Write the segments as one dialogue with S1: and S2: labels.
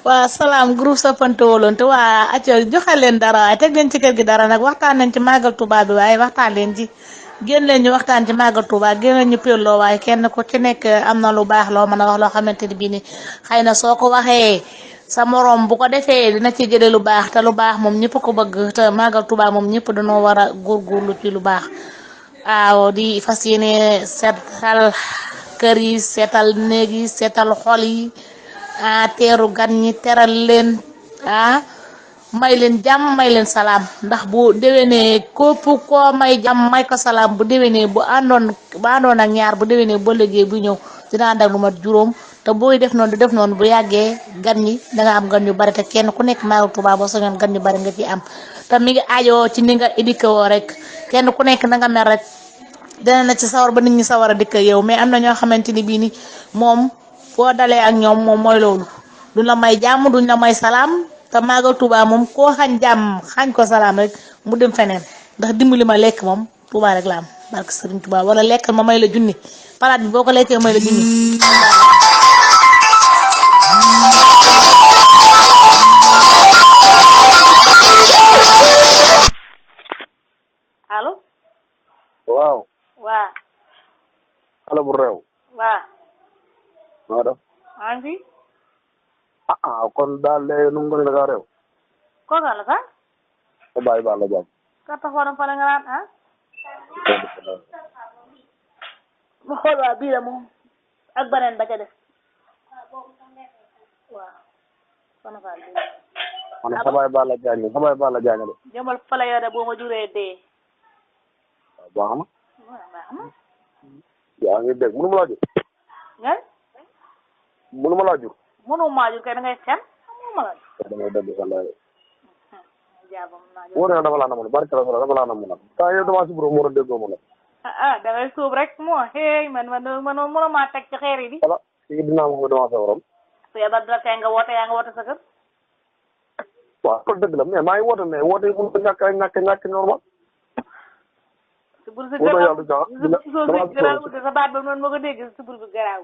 S1: waa salaam groupe soppante wolonte waa acca joxe leen dara waaye teg leen ci kër gi dara nag waxtaan nañ ci màggal Tuubaa bi waaye waxtaan leen ci génn leen ñu waxtaan ci màggal Tuubaa génn leen ñu pelloo waaye kenn ku ci nekk am na lu baax loo mën a wax loo xamante ni bii ni xëy na soo ko waxee sa moroom bu ko defee dina ci jële lu baax te lu baax moom ñëpp ko bëgg te màggal Tuubaa moom ñëpp dañoo war a góorgóorlu ci lu baax waaw di fas yéene seetal kër yi seetal néeg yi seetal xol yi teeru gan ñi teral leen may leen jàmm may leen salaam ndax bu déwénee képp koo may jàmm may ko salaam bu déwénee bu àndoon ak ñaar bu déwénee ba liggéey bu ñëw dina ànd ak lu mat juróom te booy def noonu du def noonu bu yàggee gan ñi danga am gan yu bari te kenn ku nekk Màggal Tuubaa boo soñoon gan yu bari nga ci am te mi ngi aajoo ci ni nga éduqué woo rek kenn ku nekk na nga mel rek dina na ci sawar ba nit ñi sawar a dikk yow mais am na ñoo xamante ni bii ni moom foo dalee ak ñoom moom mooy loolu duñ la may jàmm duñ la may salaam te Màggal Tuubaa moom koo xañ jàmm xañ ko salaam rek mu dem feneen ndax dimbali ma lekk moom Tuubaa rek la am barke Sëriñ Tuubaa wala lekkal ma may la junni palaat bi boo ko lekkee may la junni. allo.
S2: waaw.
S1: waa.
S2: xale bu réew.
S1: waa.
S2: noo def.
S1: maa ngi fi.
S2: kon daal léegi nu mu gën a da réew.
S1: kooku la sax.
S2: ba bàyyi baal la jàmm.
S1: ka taxoon fa la nga naan mu xool waa bii la moom ak beneen ba ca def waaw. kon fa bii.
S2: man xabaay baal la jaañ xabaay baal la jaañ de.
S1: jëmal fa la yoo de boo ma juree dee.
S2: waaw baax na.
S1: waaw baax na.
S2: yaa ngi dégg mënu ma laa jur.
S1: nga.
S2: mënu ma laa jur.
S1: mënu maa jur kay da ngay fen mënu ma la jur.
S2: damay dégg sa ndey.
S1: jaabam naa jur.
S2: wóor na dafa laa namoon barke la dafa laa namoon nag. saa yow damaa si bureau mu war a déggoo ma nag.
S1: da ngay suub rek moo hey man mënu maa teg ci xeer yi di.
S2: voilà fii dinaa ma ko damaa feebaroon.
S1: feebar dina tey nga woote yaa nga woote sa kër.
S2: waaw loolu dëgg la mais maa ngi woote mais woote yi mënut a ñàkk normal.
S1: subur si
S2: wóor
S1: garaaw sa baat ba noonu ma ko dégg subur bi garaaw.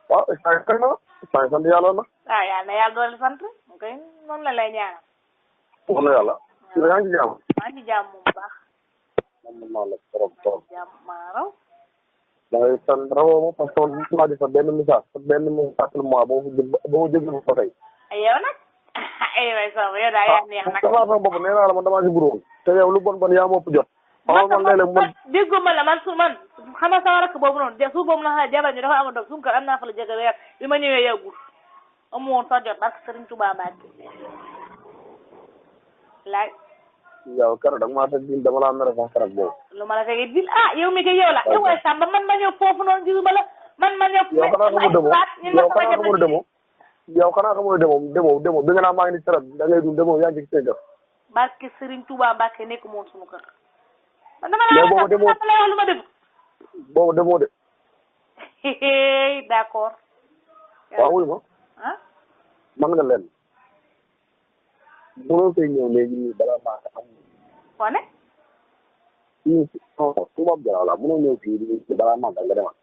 S2: waaw saa yu na saa yu sant yàlla na.
S1: yàlla na yàlla doole sant ok noonu la lay ñaanal.
S2: wax na yàlla. yaa ngi ci jàmm.
S1: maa ngi ci jàmm bu baax.
S2: man maa la trop.
S1: jàmm maa raw.
S2: da ngay sant rawoo ma parce que man gis naa sa benn message sa benn mois ba ma jógee ba tey.
S1: yow nag waay sama yow daal yaa neex nag.
S2: damaa sama bopp nee naa la man damaa si bureau te yow lu bon yaa ma ëpp jot. man
S1: déggu ma la man man xama sama rakk boobu noonu su boobu na jabar ñu dafa amoon doom suñu kër am naa fa la jëkkër weer bi ma ñëwee yàggul amu woon sax jot parce que Sëriñ Tuubaa Mbàkke laaj.
S2: yow keroog da nga maa teg dama laa mere sax keroog boobu.
S1: lu ma la tegee dil yow mi kay yow la yow waay Samba man ma ñëw foofu noonu gisuma la man ma ñëw.
S2: yow xanaa xamul demoo bi nga naa maa ngi ni keroog da ngay dund demoo yaa ngi ci seen kër.
S1: barke Sëriñ Tuubaa Mbàkke nekk moom suñu kër. man dama la wax lu ma def.
S2: boobu demoo de.
S1: d'accord.
S2: waaw wuyu ma. man nga leen. mënoo koy ñëw léegi nii balaa maa ko am.
S1: foo ne.
S2: tubaab jaraaw la mënoo ñëw fii nii balaa maa nga demal.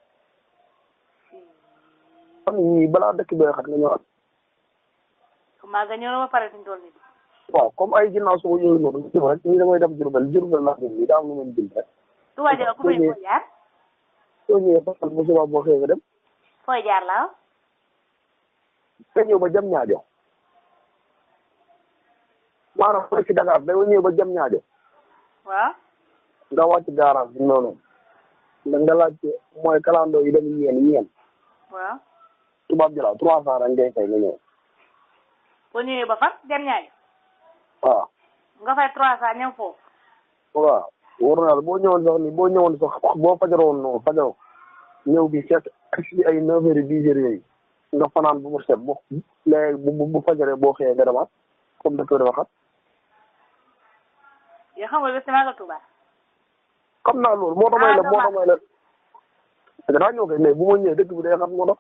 S2: xam nga ñii balaa dëkk bee xat nga ñëwaat.
S1: maa nga ñëw na ba pare suñu tool nii.
S2: waaw comme ay ginnaaw suba yooyu noonu ñu rek ñii damay dem Jurbel laa dem nii daa am lu mën jël rek.
S1: Touba Diallo ku fay fooy jaar.
S2: soo ñëwee ba xam bu subaa boo xëyee nga dem.
S1: fooy jaar laa.
S2: nga ñëw ba jam ñaajo. maanaam fooy si Dakar da nga ñëw ba jam ñaajo.
S1: waaw.
S2: nga wàcc garage bi noonu. nga laajte mooy kalandoo yi dem ñeen.
S1: waaw.
S2: tubaab Jalaaw 300 rek ngay fay nga ñëw.
S1: boo ñëwee ba fan jam ñaajo.
S2: waaw.
S1: nga fay 300 ñëw foofu.
S2: waaw wóor na la boo ñëwoon sax boo fajaroon noonu fajaroo ñëw bi fekk si ay 9 heures 10 heures yooyu nga fanaan bu mu set léegi bu fajaree boo xëyee nga demaat comme da koy dafa xat.
S1: yoo xam nga bés si Màggal Tuubaa.
S2: xam naa loolu moo tax may la danaa ñëw kay mais bu ma ñëwee dëkk bi day xat moo tax.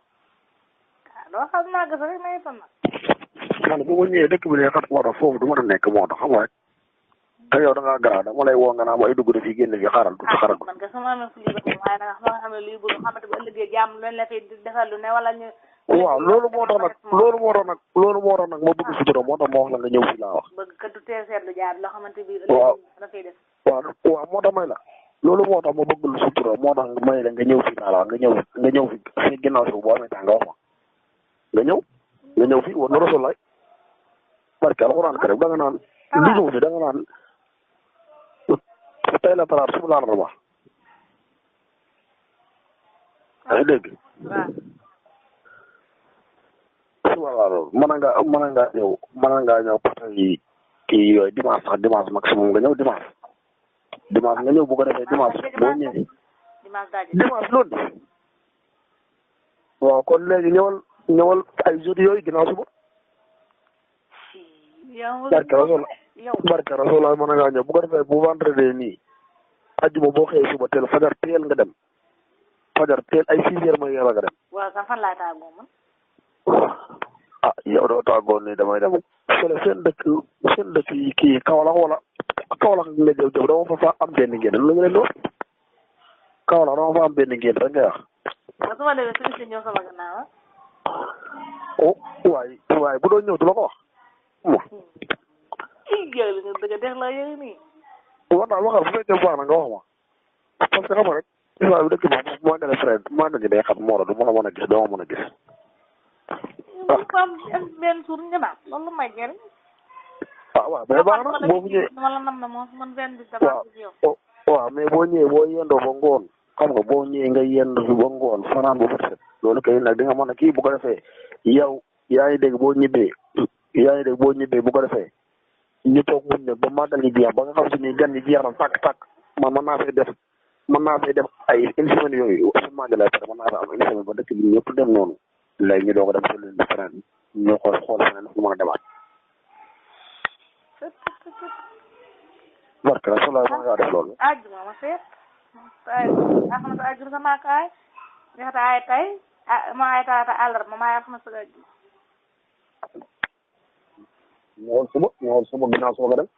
S1: loo xam naa gëstu rek na itam nag.
S2: man bu ma ñëwee dëkk bi day xat moo tax foofu du ma nekk moo tax xam nga rek. te yow da ngaa garaaw dama lay woo nga naa ay dugg na fii génn fii xaaral xaaral.
S1: man kay sama amee fu ñu waaye nag xam nga xam ne luy bëgg xamante bu ëllëgee jàmm leen la fi defal lu ne wala ñu
S2: waaw loolu moo tax nag ma bëgg sutura moo tax ma wax la nga ñëw fi laa wax.
S1: bëgg kat du teel seetlu jaar loo xamante bi.
S2: waaw
S1: dafay def.
S2: waaw moo tax may la. loolu moo tax ma bëgg lu sutura moo tax may la nga ñëw fi laa la wax nga ñëw fi ginnaaw si boo amee temps nga wax ma nga ñëw fi war na rasulaay barke alxuraan karim da nga naan li ñëw fi da nga naan tey la talaata suba la àllarba yaa ngi dégg suba la àllarba mën ngaa ñëw parce que kii yooyu dimanche sax dimanche maximum nga ñëw dimanche nga ñëw bu ko defee dimanche boo ñëwee dimanche loolu waaw kon léegi ñëwal ay jours yooyu ginnaaw suba barke Rasulullah mën ngaa ñëw bu ko defee bu vendredi nii ajjuma boo xëyee suba teel fajar teel nga dem fajar teel ay 6 heures mooy yàlla nga dem.
S1: waaw sax fan laa tàggoo man.
S2: ah yow doo tàggoo nii damay dem fële seen dëkk yi kii Kaolack wala Kaolack nga jël dama fa am benn ngeen lu nga leen doon Kaolack dama fa am benn ngeen rek ngay wax.
S1: waaw su ma demee su ñu ñëw sama gannaaw.
S2: oh waaye bu doon ñëw du la ko wax.
S1: yow li nga bëgg a def la yow nii.
S2: waxal bu fekkee baax na nga wax ma parce que xam nga rek islam bi dëkk bi moo gën a frère maa ngi day xam moo la du ma la mën a gis doo ma mën a gis.
S1: waaw am benn suur ñëwaat loolu may jëriñ.
S2: waaw mais baax na boo ñëwee
S1: wala nam na moom man benn bis damaa gis yow.
S2: waaw mais boo ñëwee boo yendoo ba ngoon xam nga boo ñëwee nga yendu fi ba ngoon fanaan ba bët set loolu kay nag di nga mën a kii bu ko defee yow yaa ngi dégg boo ñibbee bu ko defee ñu toog muñ ne ba màggal gi jeex ba nga xam si ni gan yi jeex na tàkk man mën naa fay def ay une semaine yooyu su màggalee pare mën naa fa am une semaine ba dëkk bi ñëpp dem noonu léegi ñu doog a dem si leen feneen ñu xool feneen fu mën a demaat. barke Rasulullah mën ngaa def loolu.
S1: ajjuma ma seet alxames ajjuma sama kaay ñaata ay tay ma ay taata àllarba ma ay alxames ajjuma.
S2: ñëwal suba ginnaaw suba nga dem.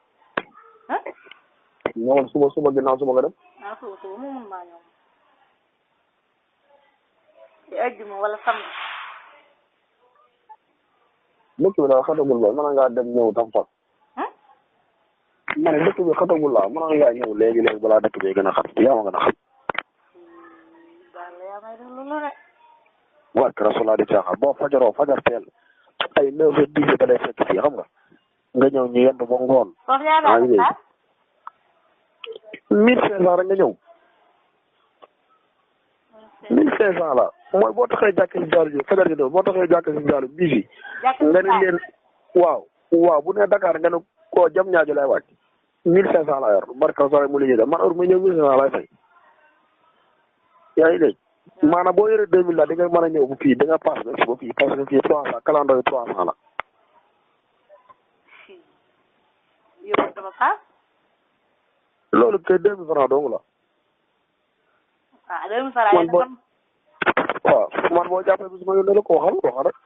S2: ñëwal suba ginnaaw suba nga dem.
S1: ah suba mu mun maa ñëw. ci ajjuma wala samedi.
S2: dëkk bi daal xatagul la mën ngaa dem ñëw tam fa. ma ne dëkk bi xatagul la mën ngaa ñëw léegi balaa dëkk bi gën a xat yaa ma gën a xam.
S1: daal yaa may def loolu rek.
S2: barke Rasulullah di caaxaan boo fajar teel ay 9 heures 10 heures da lay fekk fii xam nga ñëw ñu yendu ba ngoon.
S1: foofu yaa daal di taal.
S2: 1500 rek nga ñëw. 1500 la mooy boo taxee jàkk si jaalu ji fajar gi doon boo taxee jàkk si jaalu bii fi. nga ne leen waaw bu ne Dakar nga ne koo jam ñaajo lay wàcc 1500 la yor barke Rasulullah mu liggéey man heure mu ñëw 1500 lay fay. yaa ngi dégg maanaam boo yoree 2000 la di nga mën a ñëw bu fii di nga pass ba fii parce que fii 300 calendrier yi 300 la.
S1: yow dama paas.
S2: loolu kay 2000 francs dong la.
S1: ah 2000 francs
S2: man boo jàppee bis ma yónnee la ko waxal rek.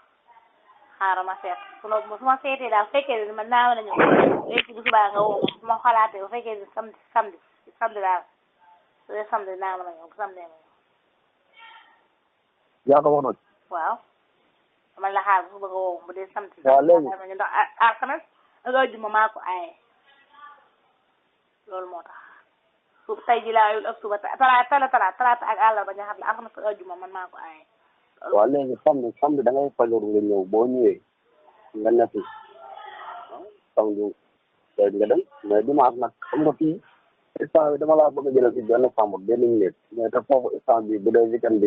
S1: xaaral ma seet su ma seetee daal fekkee ne man naa mën a ñëw léegi bu subaa nga woo ma su ma xalaatee bu fekkee ne samedi daal su dee samedi naa mën a ñëw samedi ma ñëw.
S2: yaa ko wax nag.
S1: waaw man la xaar bu suba nga woo bu dee samedi.
S2: waaw léegi
S1: ndax alxames ak àjjuma maa ko aaye loolu moo tax suuf tey ji laa yul ak suba talaata ak àllarba nga xam ne alxames ak àjjuma man maa ko aaye.
S2: waaw léegi samedi da ngay fajoor nga ñëw boo ñëwee nga nekk samedi nga dem mais dimanche nag xam nga fii instant bi dama laa bëgg a jëlee si benn chambre benn minute mais te foofu instant bi bu dee weekend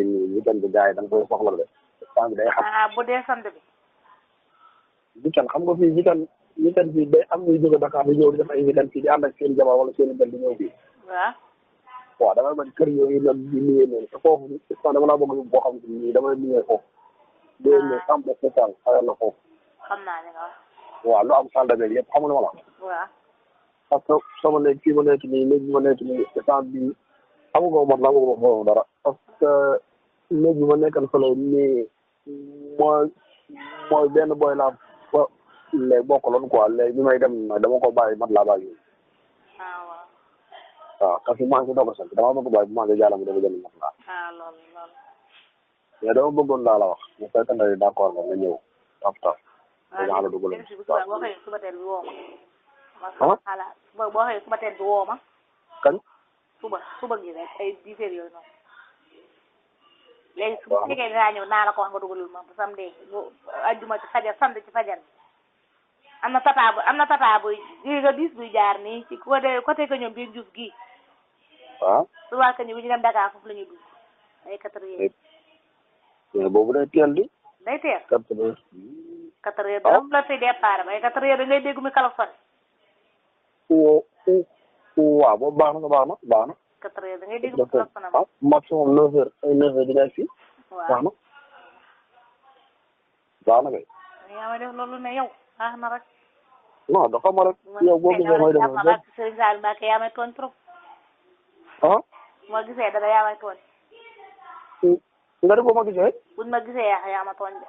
S2: bi gars yi da nga koy soxla de instant bi day xam.
S1: bu dee samedi bi.
S2: weekend xam nga fii weekend bi day am ñuy jóge Dakar di ñëw di def ay weekend fii di ànd ak seen jabar wala seen bel di ñëw fii. waaw damay bañ kër yooyu nag di nuyee noonu te foofu instant dama laa bëgg boo xam ne damay nuyee foofu. day ñëw chambre spéciale xayal na foofu.
S1: xam naa ne nga wax.
S2: waaw lu am salle de bain yëpp xam nga ma la.
S1: waaw.
S2: parce que sama néeg fii ma nekk nii néeg bi ma nekk nii instant bii amagoo mat la amagoo foofu dara parce que néeg bi ma nekkal fële nii mooy benn boy laa fa léegi bokkaloon quoi léegi bi may dem nag dama ko bàyyi mat laa bàyyi. waaw parce que maa ngi doog a sant damaa bëgg bàyyi bu maa ngi jàll mu dama jënd mat laa.
S1: loolu.
S2: mais dama bëggoon laa la wax bu fekkee ne d'accord nga ñëw afta
S3: waaw léegi si suba boo xëyee suba teel bi woo ma xalaat suba boo xëyee suba teel bi woo ma
S2: kañ
S3: suba gi rek ay 10 heures yooyu noonu léegi su fekkee dinaa ñëw naa la ko wax nga dugalul ma bu samedi bu ajjuma ci fajar samedi ci fajar bi am na tata buy nga bis buy jaar nii ci côté que ñoom biir Diouf gii
S2: waaw
S3: suba que ñu bu ñu dem Dakar foofu la ñuy dugg ay 4 heures
S2: mais boobu day teel di
S3: day teel
S2: 4 heures
S3: 4 heures dara la fi départ ba ay 4 heures da ngay dégg mu kalafon
S2: waaw boobu baax na
S3: 4 heures da ngay dégg mu kalafon
S2: maximum 9 heures ay 9 heures dina fi baax na kay
S3: yaa ma def loolu ne yow baax na rek
S2: non dafa ma rek yow boo gisee mooy def
S3: Serigne Sall Mbacke yaa may tooñ trop moo gisee dara yaa may tooñ
S2: nga def boo ma gisee
S3: buñ ma gisee yaa ma tooñ de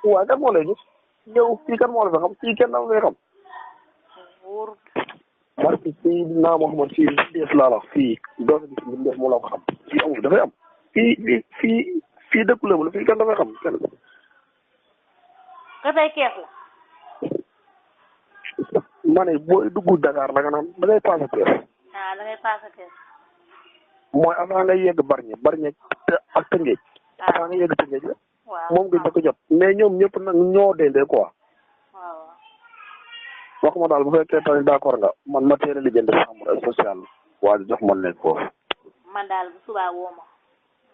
S2: waaw kan moo lay gis yow fii kan moo la fi xam fii kenn dama fay xam
S3: wóorut
S2: parce que fii naa ma xamoon fii def laa la fii doo gis li def moo la ko xam fii amul dafay am fii dëkku la fii kenn dafay xam kenn
S3: ka tey kees la
S2: ma ne booy dugg Dakar da nga naan da ngay passé kees
S3: da ngay passé kees
S2: mooy avant nga yegg Bargny ak Tëngéej avant nga yegg Tëngéej la moom nga jëkk jot mais ñoom ñëpp nag ñoo dendee quoi wax ma daal bu fekkee tamit d'accord nga man ma teel a lijjanti chambre sociale waa ji jox ma nekk foofu
S3: man daal bu subaa woo ma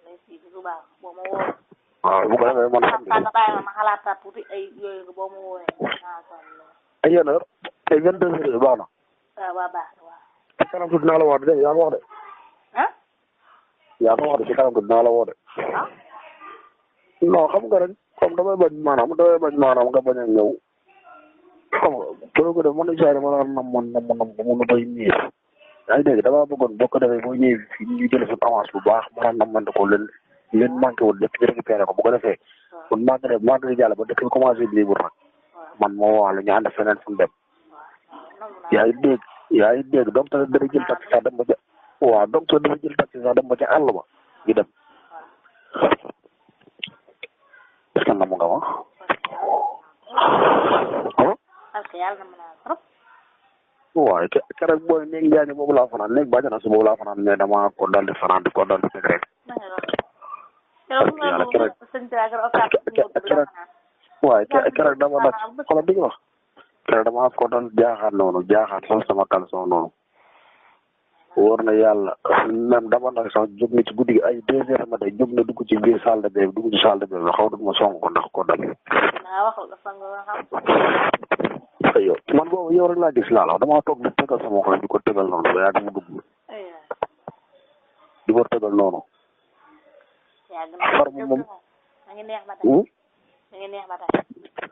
S3: mais bu subaa boo ma woo
S2: waaw bu ko defee man xam
S3: nga bàyyi ma xalaat tuuti ay yooyu nga boo ma woowee
S2: ay yenn heure ay 22 heures baax na
S3: waaw baax na waaw
S2: ci kanam tuuti naa la woo de yaa ko wax de yaa ko wax de ci kanam tuuti naa la woo de non xam nga rek comme damay bañ maanaam nga bañ a ñëw xam nga boo ko def mën na jaay ma naan nam ba mun a bay miir yaa ngi dégg damaa bëggoon boo ko defee boo ñëwee fii ñu jël suñu avance bu baax ma naan namante ko leen manqué wul lépp ñu récupéré ko bu ko defee kon manqué di jàll ba dëkk bi commencé bi libre nag man moo wax la ñu ànd feneen fu mu dem yaa ngi dégg donc tamit dana jël taxi sax dem ba ca waaw donc dana jël taxi sax dem ba ca àll ba ñu dem est-ce que namu nga ma
S3: parce que yàlla na mën a trop
S2: waaye keroog booy néeg njaaño boobu laa fanaan néeg bàjjana su boobu laa fanaan mais dama ko dal di fanaan di ko dal di teg rek waaye keroog dama nag xoolal dëgg wax keroog dama ko doon jaaxaan sol sama caleçon noonu wóor na yàlla même dama nag sax jóg na ci guddi gi ay 2 heures ma day jóg na dugg ci biir salle de bain dugg ci salle de bain xaw ma song ko ndax ko dal yow man boobu yow rek laa gis laa la dama toog di tegal sama xol di ko tegal noonu ba yàgg mu dugg di ko tegal noonu xar moom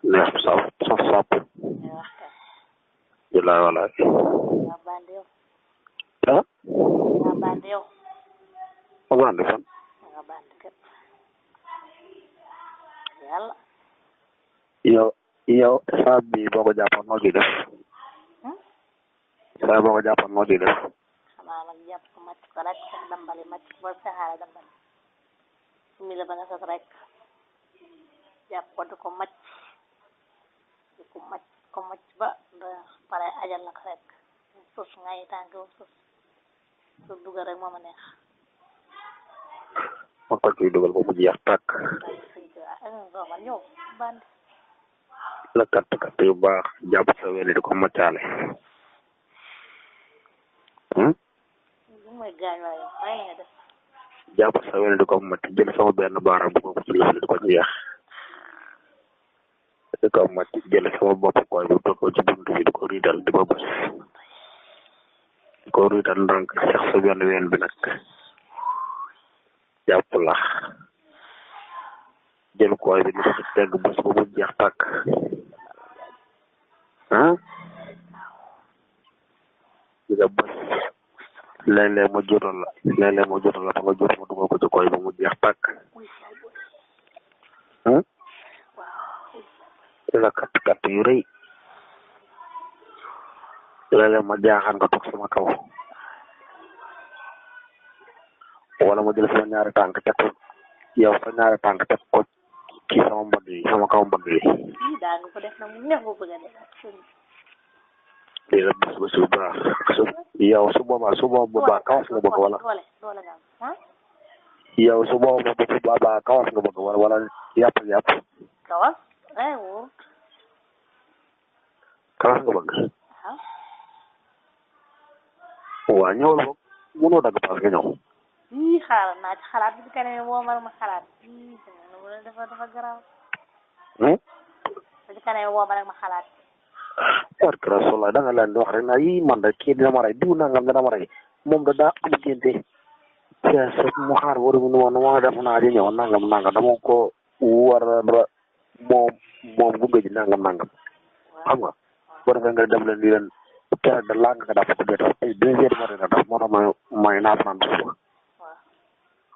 S2: neex saf sap bilaay walaay ma bandi fan yow saa bi boo ko jàppoon noo ciy def saa boo ko jàppoon noo ciy def
S3: xanaa nag jàpp ko màcc ko rek sax dambali màcc ko saxaare dambali sumi la ba nga sas rek jàpp ko di ko màcc ba pare ajal la ko rek sus ngay tànk sus dugal rek moo ma neex
S2: ma ko ciy dugal ba mu jeex tàkk
S3: man ñëw bandi
S2: la katt yu baax jàpp sa weli di ko maccaale
S3: mooy gaañ waaye waaye nga def
S2: jàpp sa weli di ko macc jël sama benn baaraam bu ko ci lëf di ko jeex di ko macc jël sama bopp koy bi ko ci bunt bi di ko riidal di ko bës di ko riidal ndànk sax sa benn ween bi nag jàpp la jël koy bi di ko ci tegg bës ba mu jeex tàkk di nga bës léeg-léeg ma jotal la te nga jot ma dugal ko ci koy ba mu jeex tàkk la katt yu rëy léeg-léeg ma jaaxaan nga toog sama kaw wala ma jël sama ñaari tànk teg yow sa ñaari tànk teg ko ci sama mbagg yi sama kaw mbagg yi.
S3: daa nga ko def nag mu neex ko bëgg a def
S2: lii la bés ba su baax yow su boobaa kawas nga bëgg wala.
S3: doole nga am
S2: yow su boobaa kawas nga bëgg wala yàpp
S3: kawas wóor
S2: kawas nga bëgg. waaw ñëwal boog mënoo dagg paas nga ñëw.
S3: xaaral naa ci xalaat bi kanam woo ma xalaat dafa garaaw. bi kanam woo ma rek ma xalaat.
S2: barke Rasulullah da nga leen di wax rek naa man de kii dina ma rey diw nangam dina ma rey moom da daa am génte mu xaar war ma def naa di ñëw nangam dama ko war a moom gunge ji nangam xam nga boo defee nga dem leen di leen keroog da laa nga dafa ko dee ay 2 heures ma dina def moo tax may naa fanaan ba suba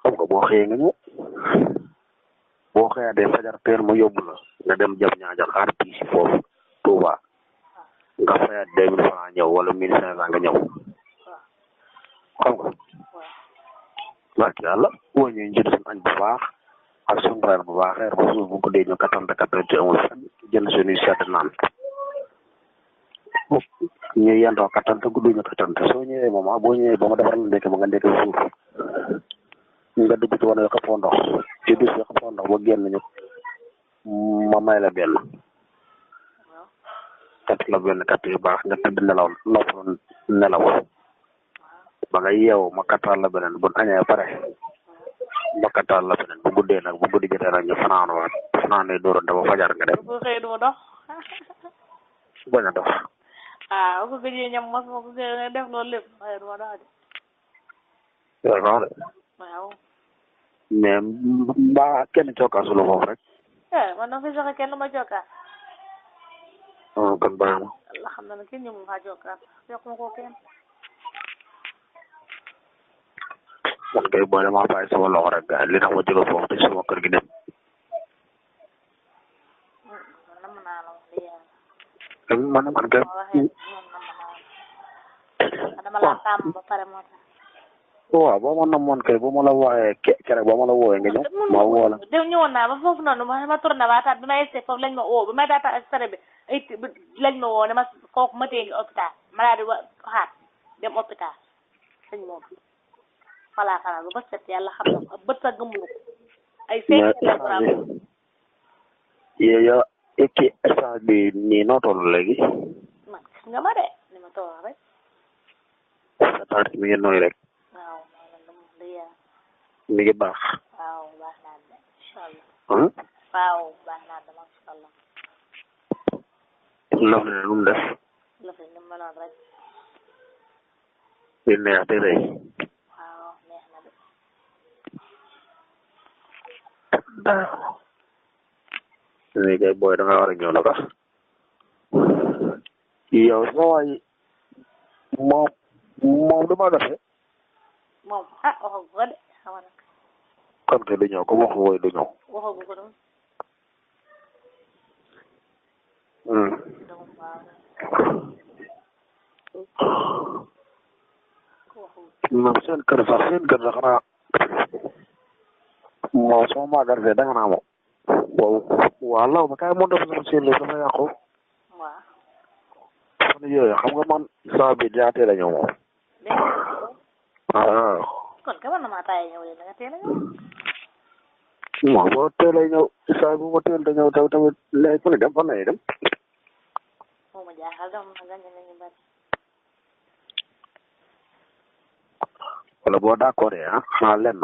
S2: xam nga boo xëyee nga ñëw boo xëyee de fajar teel ma yóbbu la nga dem jam ñaaja xaar piisi foofu Touba nga fayaat 2000 francs ñëw wala 1500 nga ñëw xam nga barke yàlla boo ñëwee jënd suñu añ bu baax ak suñu reer bu baax reer ba suuf bu ko dee ñu kattante te amul fenn jënd suñuy sedd naan ñu yendoo kattante guddi ñu kattante soo ñëwee moom boo ñëwee ba ma defaral la ndekki ba nga ndekki suuf nga dugg ci wane xëppoo ndox ci dus bi xëppoo ndox ba génn ñu ma may la benn kat la benn kat yu baax nga tëdd nelaw ba nga yeewu ma kattal la beneen bu añee pare ma kattal la beneen bu guddee nag bu guddi jotee nag ñu fanaanee dóorante ba fajar nga dem.
S3: bu xëy doo dox.
S2: bañ a dox.
S3: bu ko gëjee ñam mos ma ko gëjee def loolu lépp waaye duma dox de.
S2: waaw de.
S3: waaw.
S2: mais mbaa kenn cookaasu la foofu rek.
S3: man na fi joxe kenn ma cookaas.
S2: kon baax na.
S3: Allah xam na ne kenn ñëwul faa cookaas fekkuma ko kenn.
S2: man kay boo demaa bàyyi sama loxo rek gars li tax ma jóge foofu te sama kër gi dem. man kay.
S3: dama la tàmm ba pare moo tax.
S2: waaw boo ma namoon kay bu ma la wooyee keroog ba ma la wooyee nga ñëw ma woo la.
S3: ñëwoon naa ba foofu noonu ma tourné waataat bi ma essayé foofu lañ ma woo bi ma daata ak sare bi lañ ma woo ne ma kooku ma tee ngi hôpital ma daal di xaar dem hôpital sëñ moom voilà xanaa ba set yàlla xam na bët sa gëmulu ko ay 5 kilogrammes.
S2: yow kii instant bi nii noo toll léegi.
S3: man gis nga ma de ni ma toll rek.
S2: sa tànk mi ngi nooy rek.
S3: waaw
S2: mi ngi baax.
S3: waaw baax naa de incha allah. waaw baax naa de macha allah.
S2: lëf li nu mu def.
S3: lëf li nu mu meloon rek.
S2: di neex di rëy.
S3: waaw neex na de.
S2: léegi kay booy da nga war a ñëw naka. yow sa waay moom du ma defee.
S3: moom waxagu ko de xam nga.
S2: kon kay du ñëw ko wax wooy du ñëw.
S3: waxagu ko doon.
S2: moom seen kër sax xanaa moom sama maagar fee danga naa moom. waaw law ba kay moo def sama seen dafa yàqu.
S3: waaw.
S2: fan yooyu xam nga man saa bi daa teel a ñëw moom. waaw.
S3: kon ka man na maa taayee ñëw léegi da nga teel a ñëw.
S2: waaw boo teelee ñëw saa bu ma teel a ñëw tamit léegi fu ne dem fan lay dem.
S3: moo ma jaaxal dama ma gàncax gi ñu bari.
S2: wala boo d'accord xanaa lenn.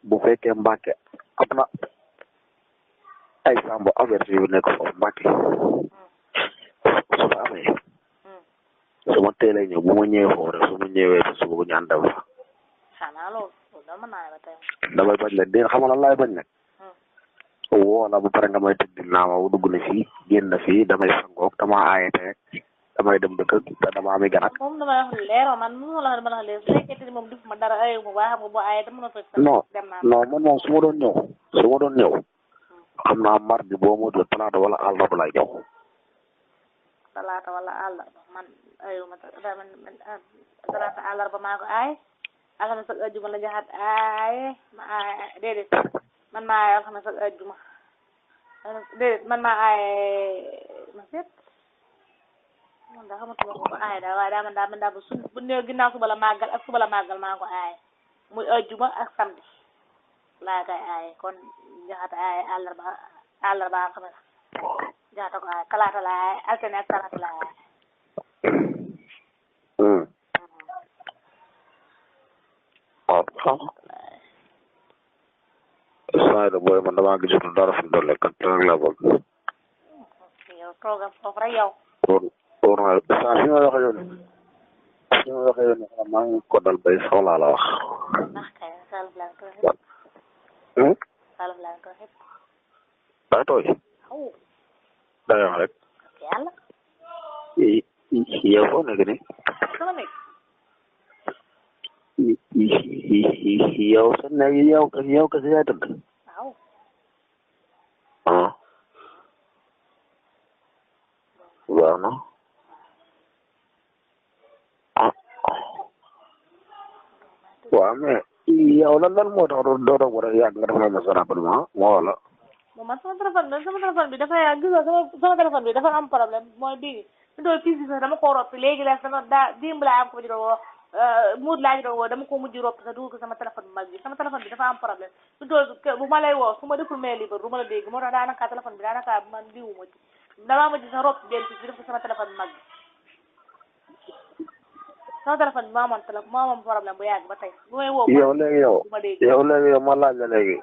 S2: bu fekkee Mbàkke am na ay sambo averti yu nekk foofu Mbàkke. su ma amee. su ma teelee ñëw bu ma ñëwee foofu rek su ma ñëwee ba suba bu ñu àndal fa.
S3: xanaa loolu dama naa ba tey.
S2: damay bañ la déedéet xam nga lan laay bañ nag. woo la ba pare nga may tëdd naa ma dugg na fii génn na fii damay sangoog dama aayate rek damay dem dëkk te dama ami gan ak.
S3: moom damay wax leeroo man mënuma la wax leer su fekkee moom def ma dara ayoo bu baax xam nga boo aayee dama fa. dem naa
S2: non man moom su ma doon ñëw. xam naa mardi boo ma doon talaata wala àllarba lay ñëw.
S3: talaata wala àllarba man ayoo ma talaata àllarba maa ko aay alxames ak ajjuma la jaxat aaye ma aaye déedéet man maa aaye alxames ak ajjuma déedéet man maa aaye ma seet man daa xamatuma ko ma aaye daal waaye daa man daa bu néew ginnaaw suba la màggal ak suba la màggal maa ko aaye muy ajjuma ak samedi laa koy aaye kon jaxat aaye àllarba alxames jaxata ko aaye talaata la aaye altine ak talaata la aaye
S2: saa yi booy man damaa gisatul dara fi mu toll kat rek laa bëgg.
S3: yow toogal foofu rek yow.
S2: wóor na saa fi ma waxee yow nii maa ngi ko dal bay soxlaa la wax.
S3: ndax kay Salif laa koy xëpp. Salif laa koy xëpp.
S2: daa tooy.
S3: aw.
S2: daa wax rek.
S3: yàlla.
S2: yow foo nekk nii.
S3: sama nekk.
S2: yow sa nekk yow kese yaay tëdd.
S3: waaw.
S2: waaw na. waaw mais yow lan moo tax doo doog war a yàgg nga defal ma sa rapidement moo wala.
S3: moom man sama téléphone bi dafa yàgg gisoo sama téléphone bi dafa am problème mooy bii bi doon fii si sax dama koo roppi léegi la sama démb laa am ko di doon woo muut laa di doon woo dama ko mujj roppi sax dugal ko sama téléphone bu mag bi sama téléphone bi dafa am problème bi doon bu ma lay woo su ma deful mail libre du ma la dégg moo tax daanaka téléphone bi daanaka man diwu ma ci damaa mujj sax roppi benn bi def ko sama téléphone bu mag bi sama téléphone bi moo amoon problème bu yàgg ba tey bu may woo
S2: yow léegi yow ma laaj la léegi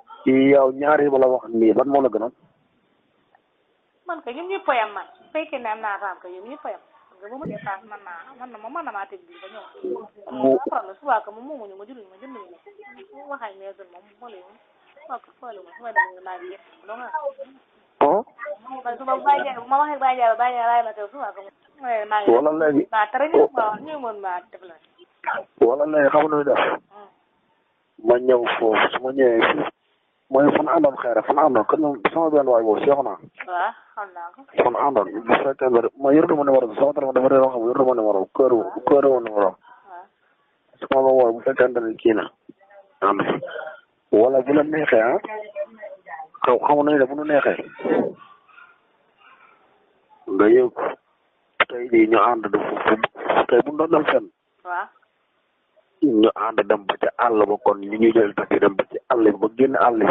S2: yow ñaari ba la wax nii ban moo la gënoon.
S3: man kay ñoom ñëpp a yem man su fekkee ne am naa raam kay ñoom ñëpp a yem parce que bu ma dee paas man na maa teg bi ba ñëw problème suba ka moom moomuñu ma jëluñu ma jënduñu ma waxaay meesul moom xoole ma xoole ma su may dem naa bi yëpp donc man su ma bàyyi jaay bu ma waxee bàyyi jaay ma teew suba ka maa ngi
S2: wala léegi
S3: maa tere ñu mën maa def la
S2: wala léegi xam nga def ma ñëw foofu su ma ñëwee fii mooy fan àndoon xeere fan àndoon kon sama benn waay boobu seexu naa.
S3: waaw xam naa ko.
S2: fan àndoon bu fekkee ne ma yoratu ma numéro bi sama téléphone dafa réer xam yoratu ma numéro kër woon numéro su ma la woo bu fekkente ne kii na ànd wala bu la neexee ah xamu nañu ne bu nu neexee nga yëg tey jii ñu ànd de tey bu ñu doon dem fenn.
S3: waaw.
S2: ñu ànd dem ba ca àll ba kon ñu ñuy jël taxi dem ba ci àll bi ba génn àll bi.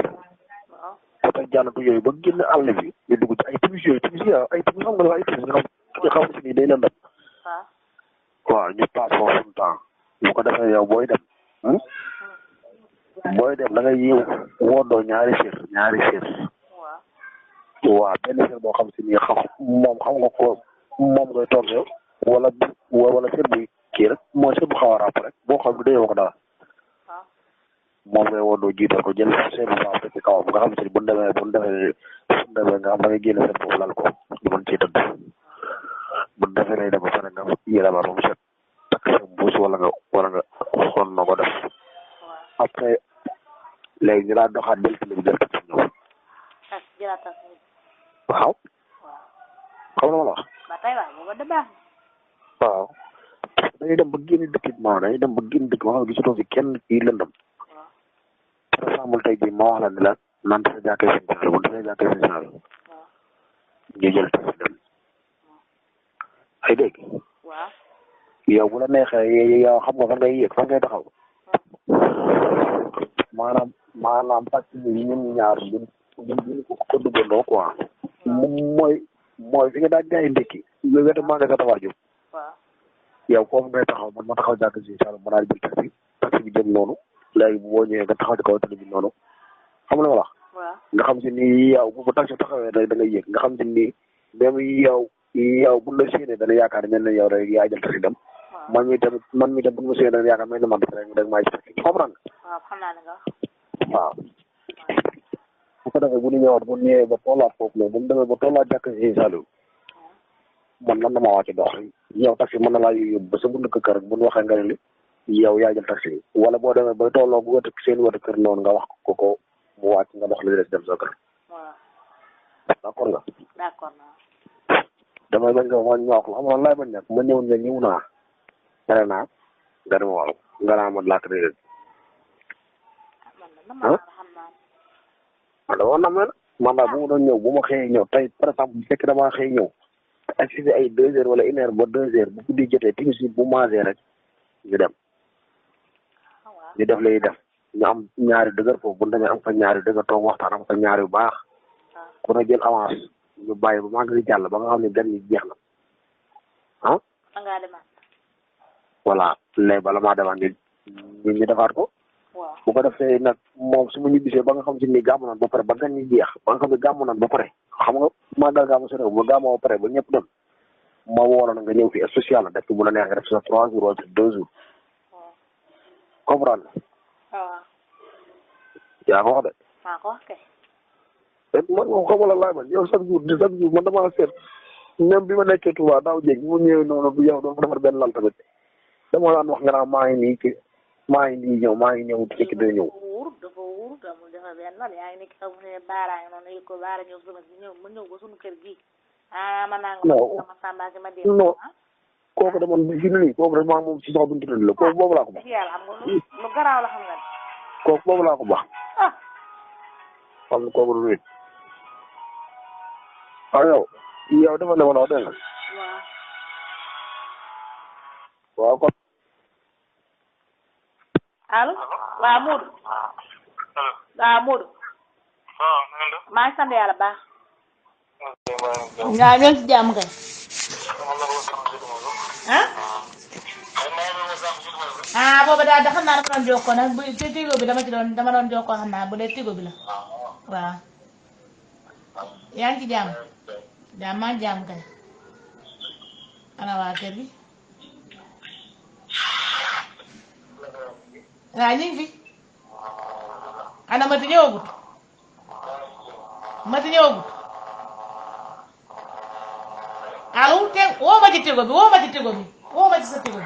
S3: waaw.
S2: te jànnatu yooyu ba génn àll bi ñu dugg ci ay timis yooyu timis yi ay timis xam nga dafa ay timis nga xam si ni day leen dem.
S3: waaw.
S2: waaw ñu passe foofu suñu temps bu ko defee yow booy dem. booy dem da ngay yiw woodoo ñaari sér.
S3: waaw.
S2: waaw benn sér boo xam si ni moom xam nga ko moom ngay toog yow wala sér buy kii rek mooy sér bu xaw a ràpp rek boo xam ne dayoo ko dara.
S3: waaw.
S2: moom ngay woodoo jiital ko jël sér bu baax te ci kawam nga xam si ni bu ñu demee nga xam da ngay génne sér boobu lal ko ñu mën ciy tëdd bu ñu defee lay dem ba pare nga yéene ba mu set takk sa mbuus wala nga xool na ko def après léegi ñu daal doxaat jël télé bi jël taxi ñëw. waaw. xam nga ma la wax.
S3: ba tey waaw booba da baax.
S2: waaw. dañuy dem ba génn dëkk bi ma xam ne gisatoo fi kenn kii lëndëm. par exemple tey jii ma wax la ne la naan dafa jàkkee seen saal bu dafa jàkkee seen saal ñu jël taxi dem. ay dégg.
S3: waaw.
S2: yow bu la neexee yow xam nga fan ngay yéeg fan ngay taxaw. maanaam parce que ñun ñaar duñ ko duggandoo quoi. mooy fi nga daan jaay ndékki yow wetu maa nga sa tawaaju.
S3: waaw.
S2: yow foofu ngay taxaw man ma taxaw jàkk si saal ma daal jël taxi bi jëm noonu léegi boo ñëwee nga taxaw ci kaw tali bi noonu xam nga ma wax.
S3: waaw.
S2: nga xam si ni yow bu taxi taxawee da ngay yéeg nga xam si ni même yow bu la séenee dana yaakaar mel ne yow rek yaa jël taxi dem. man mi tamit bu ma séenee dana yaakaar mel ne man rek maa ci taxi comprendre nga.
S3: waaw xam naa ne nga.
S2: waaw. bu ko defee bu ñu ñëwaat bu ñëwee ba tollaat foofu la bu ñu demee ba tollaat jàkk si Saliou man na maa wàcc dox yow taxi mën na laa yóbbu ba sa buntu kër bu ñu waxee nga ne li yow yaa jël taxi wala boo demee ba tolloo bu seen wetu kër noonu nga wax ko mu wàcc nga dox li des dem sa kër.
S3: waaw.
S2: d'accord nga.
S3: d'accord naa.
S2: damay bañ ko ñu wax la xam nga laay bañ nekk ma ñëw naa nga ne naa nga ne ma waaw nga naa ma laata dama nam leen man daal bu ma doon ñëw bu ma xëyee ñëw tey par exemple bu fekkee damaa xëy ñëw ak si ay 2 heures wala 1 heure ba 2 heures bu guddi jotee timis bu maasee rek ñu dem ñu def lay def ñu am ñaari dëgër foofu bu demee am fa ñaari dëgër toog waxtaan am fa ñaari yu baax ku ne jël avance ñu bàyyi ba maa ngi jàll ba nga xam ne gan yi jeex na ah. voilà léegi bala maa demaat ñu defaat ko. bu ko defee nag moom su ma ñibbisee ba nga xam si ni gàmmu naan ba pare ba gan ñi jeex ba nga xam ne gàmmu naan ba pare xam nga màggal gàmmu sa réew ba gàmmoo ba pare ba ñëpp dem ma woo la na nga ñëw fi spécial la def bu la neex nga def sa 3 jours wala 2 jours comprendre yaa ko wax de.
S3: maa ko wax kay.
S2: man moom xamal la laay man yow chaque jour man damaa seet même bi ma nekkee Touba daaw jéeg bi ma ñëwee noonu bu yow dafa defar benn lal tamit dama daan wax nga naan maa ngi nii ñëw fekk day ñëw.
S3: dafa wóor amul dafa benn lal yaa ngi nekk xamu ne baara ngi noonu ko baara ñëw sama si ñëw ma ñëw ba suñu kër gi ma naa nga ma sàmba si ma dee
S2: non kooku de man fi nii kooku de maa moom si sax buntu la kooku boobu laa ko baax.
S3: yàlla xam nga lu garaaw la xam nga.
S2: kooku boobu laa ko baax. xam nga kooku du nit. yow dafa ne ma la wax dégg nga. waaw kon.
S3: allo waaw Modou. waaw Modou. maa ngi sant yàlla baax. waaw ñoo ngi ci jàmm kay. booba daal da xam naa dama doon jokkoo nag bu ci tigo bi dama doon jokkoo xam naa bu dee tigo bi la waaw. yaa ngi ci jàmm. maa ngi jàmm kay. ana waa kër gi. waaw ñu ngi fi. ana mati ñëwagut. allo te woo ma ci tigo bi woo ma ci sa tigo bi.